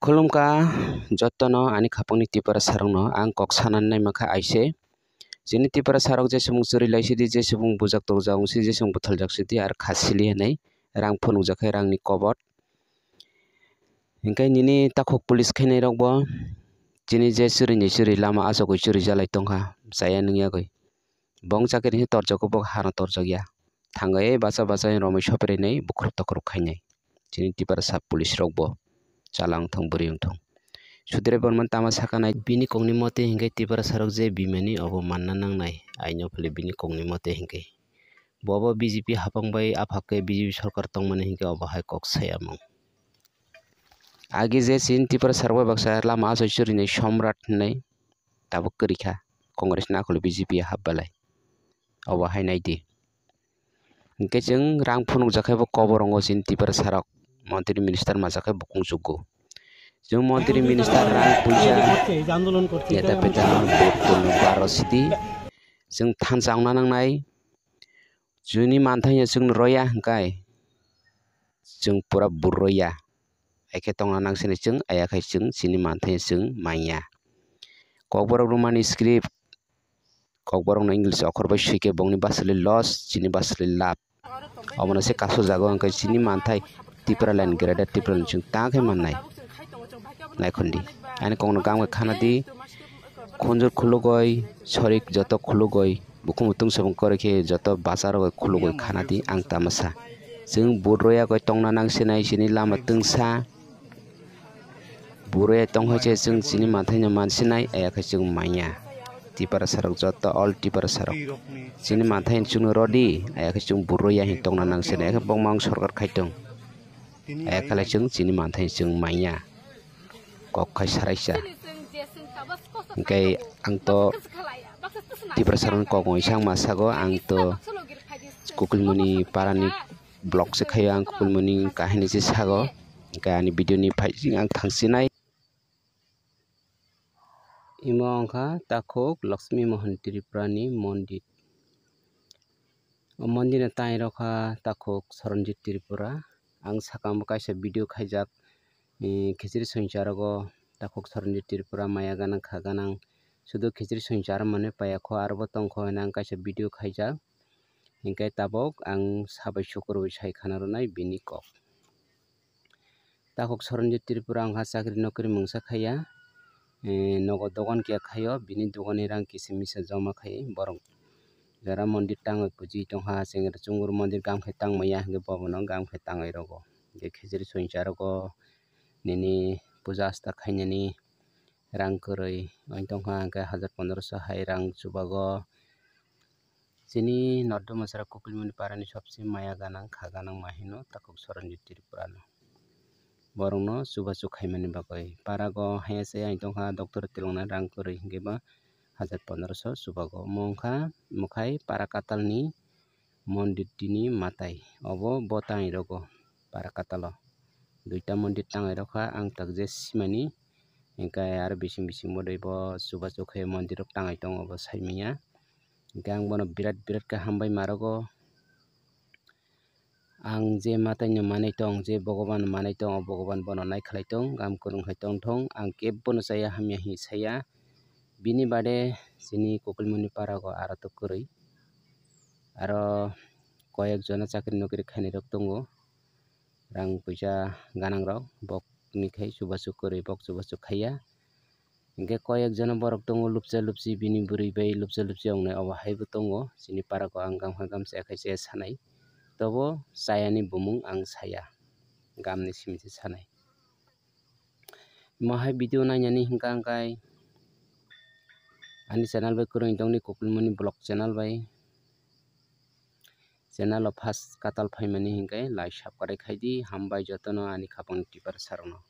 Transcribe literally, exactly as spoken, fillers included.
Khulumkha jotono ani khapangni Tiprasa rokno ang kok sanani naima kha aise. Chini Tiprasa rok jeswng chwrwi lai sidi, jeswng bujak tokjak wng si, jeswng buthaljak sidi, ar kha sili hinwi rang phunukjak khe rangni kobor. Hinkhe nini takhuk police khainai rok bo chini je chwrwini chwrwi lama achugwi chwrwi jalai tongkha, chaya nwngyagwi. Bong chakiri hinwi torjago, bo hano torjakya. Thangwi basa basa romwi sopri hinwi bukhuk tokhuk khainai. Chini Tiprasa police rok bo chala wngthong, bwrwi wngthong. Sudre Bormani tama sakanai bini kokni mote hinkhe Tiprasa rok je bimani obo manna nangnai. Aino phale bini kokni mote hinkhe. Bobo B J P hapang bai aphak khe B J P sorkar tongmani hinkhe obo hai kok sayamung. Agi je chini Tiprasa rok bai baksa lama achoi chwrwini Somrat hinwi tabuk kwrwi kha, Congress ni akholo B J P hap belai. Obo hai nai di. Hinkhe chwng rang phunukjak khe bo kobor wngo chini Tiprasa rok, montri minister majak khe bo kung chugo. Chwng montri minister rang puisa neta peta vote kono baro sidi chwng thansa wngna nangnai. Chini manthaino chwngno roya hinkhe chwng pura bur roya. Haikhe tongna nangsinai chwng, ayakhai chwng chini manthaino chwng manya. Kokborok rwmani script, kokborokno English okhor bai swikhe bongni basali loss, chini basali labh. Omono se kasu jago hinkhe chini manthai Tipraland, Greater Tipraland chwng tangkhe mannai. Naikhondi ani kokno gam khe khana di. Khunjur khulugoi, sorik joto khulugoi, bukhung mutung sabung koroi khe joto bachar rogoi khulugoi khana di ang tama sa. Chwng vote royagoi tongna nangsinai chini lama twngsa. Vote roya tongkha se chwng chini manthaino mansinai, ayakhai chwng manya. Tiprasa rok joto all Tiprasa rok. Chini manthaino chwngno rodi, ayakhai chwng vote roya hin tongna nangsinai, ayakhai bongma ang sorkar khaitong. Ayakhai chwng chini manthaino chwng manya. Kok khai saraisa. Hinkhe ang to Tiprasa rokni kok wngwi sakma sago, ang to Kukulmuni parani vlog se khaio, ang Kukulmuni kahini se sago. Hinkhe ani video ni phai ang thangsinai. Imo wngkha takhuk Lakshmi Mohan Tripura ni mondir. O mondir ni tai rokha takhuk Saranjit Tripura. Ang sakang bo kaisa video khaijak, eh, khichiri songcharogo takhuk Saranjit Tripura maya ganang kha ganang. Sudu khichiri songchar mane paya kho, aro bo tongkho hwnwi ang kaisa video khaijak. Hinkhe tabuk ang sabai sukurwi sai khana rwnai bini kok. Takhuk Saranjit Tripura wngkha chakri nokri mungsa khaiya, eh, nogo dogan kiya khaio, bini doganni rang kisa misa joma khai borok jora mondir tangwi puji tongkha, chengri chungur mondir gam khe tangmaya hinkhe bobono gam khe tangwi rogo. Hinkhe khichiri songcharogo nini puja asta khainani rang kwrwi wng tongkha, hinkhe hajar pondroso hai rang chubago. Chini North Dumasra Kukulmuni parani sobse maya ganang kha ganang ma hino takhuk Saranjit Tripura no. Borokno chubachu khaimani bagwi parago haya chaya wng tongkha, doctor twlangna rang kwrwi hinkhe ba hajar pondroso chubago. Omo wngkha mwkhai para katalni mondir tini matai, obo bo tangwi rogo para katalo duita mondir tangwi rokha ang takje simani, hinkhe aro bising bising bodoi bo chubachu khe mondir rok tangwi tongo bo saimanya. Hinkhe ang bono birat birat khe hambai ma rogo. Ang je mataino manwi tong, je Bhogoban manwi tong, o Bhogoban bono naikhlai tong, gam kwrwng khai tong thung. Ang kebono chaya hamya hinwi saya. Bini bade chini Kukulmuni parago aro to kwrwi. Aro koyek jona chakri nokri khainai rok tongo. Rang puisa ganang rok, bokni khai chubachu kwrwi, bok chubachu khaiya. Hinkhe koyek jona borok tongo lupcha lupchi, bini bwrwi bai lupcha lupchi wngnai, obo hai bo tongo. Chini parako ang gam kha gam chaya khai chaya sanai, tobo chayani bumung ang saya, gamni simi se sanai. Imo hai video nainani hinkha hinkhe ani channel bai kwrwng tongdi, Kukulmuni vlog channel bai. Channel o first katal phaimani hinkhe like subscribe khaidi, hambai jotono ani khapangni Tiprasa rokno.